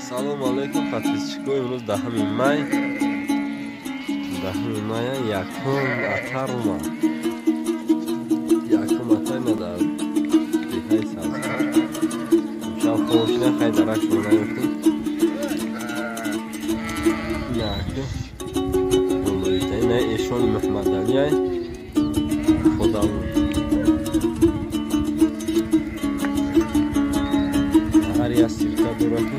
Салом алейкум, подписчикҳо. Имрӯз 10 май. 10 май якум атар омад. Якум атар на дар деҳаи Сабзқар. Имшаб хобшина хай дарак шумо наёфтем. Якум. На эшони Муҳаммадалиай. Худам. Ҳар як сирка дорад ки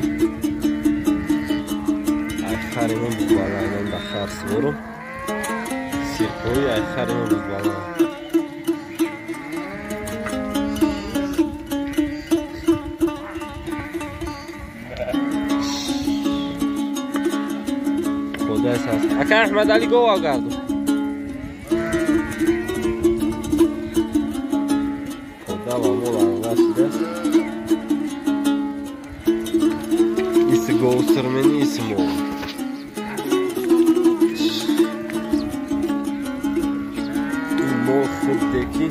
айхаримон бузбалайнон ба хар сворум. Сиркҳои айхаримон бузбалай. Худо сас. Ака Аҳмадалӣ гова гарду. Худо ва мол анға шудааст. Иси говсирмени иси мол. Мол худдеки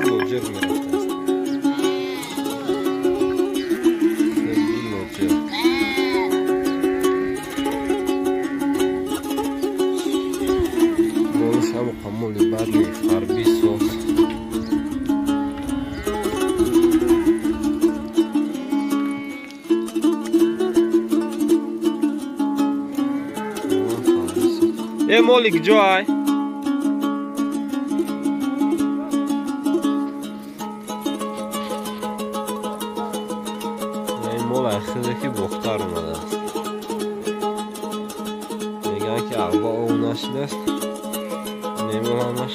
ноҷир мерафтааст. Худи ноҷир. Молиш ҳамо қамоли бадни фарби соз. Э моли куҷо ай? Ин мол айхеле ки бохтар омадааст. Мегӯянд ки арба ов нашидааст. Немол ҳамаш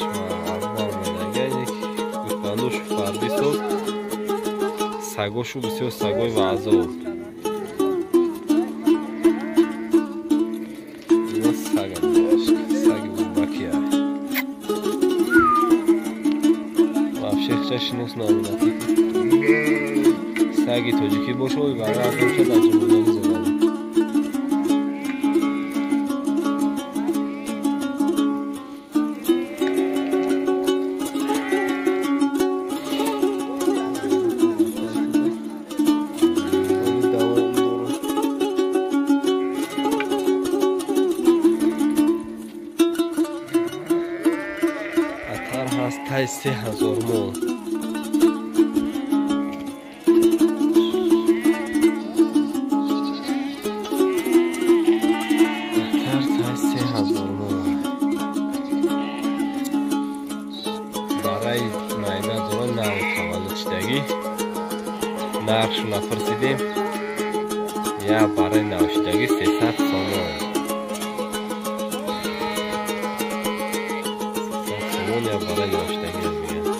арба омадага. Гӯсфандошу фарби соз. Сагошу бисёр сагои ваъзов. Шинос намудад. Саги тоҷикӣ боша, ой вара атомша дар ҷумҳурӣ зада. Атар ҳаст тай 3000 мол. Нархшу напурсидем. Я барои навшудагӣ 300 сомон. 300 сомон я барои навшудагӣ мегӯянд.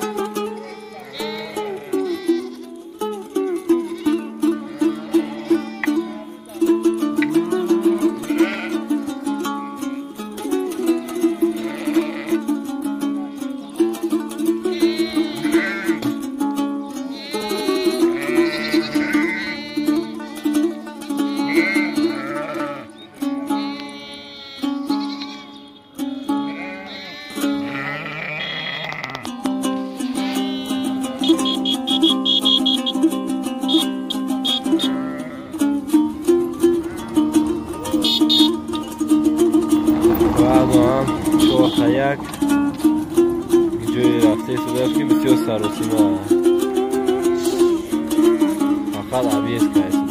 Як ҷое рафта истодааст ки бисёр саросима. Фақат объезд кардааст.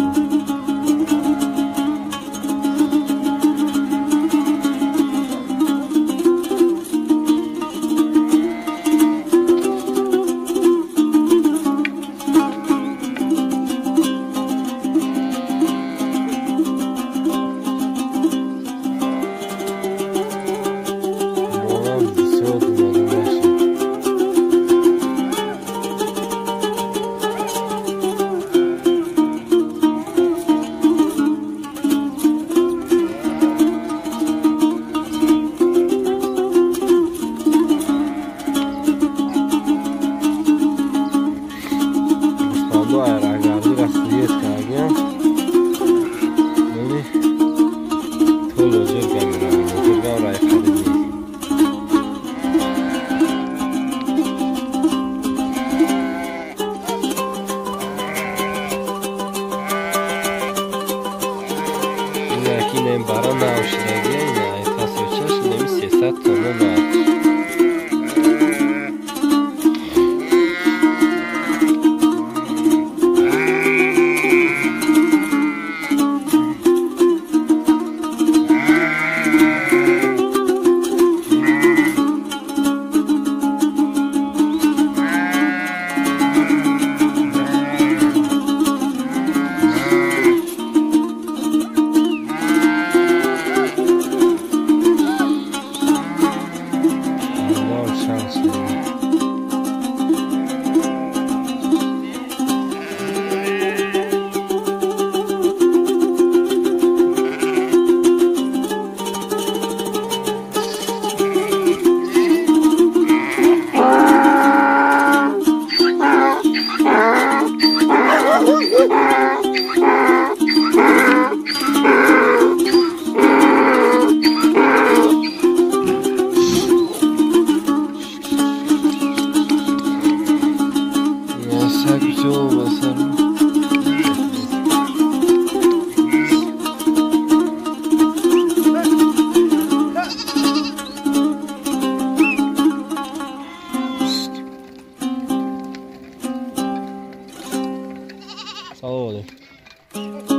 Бинем бара навшидаги, ина ай пасочаш инами 300 сомон нарх. Салом алейкум.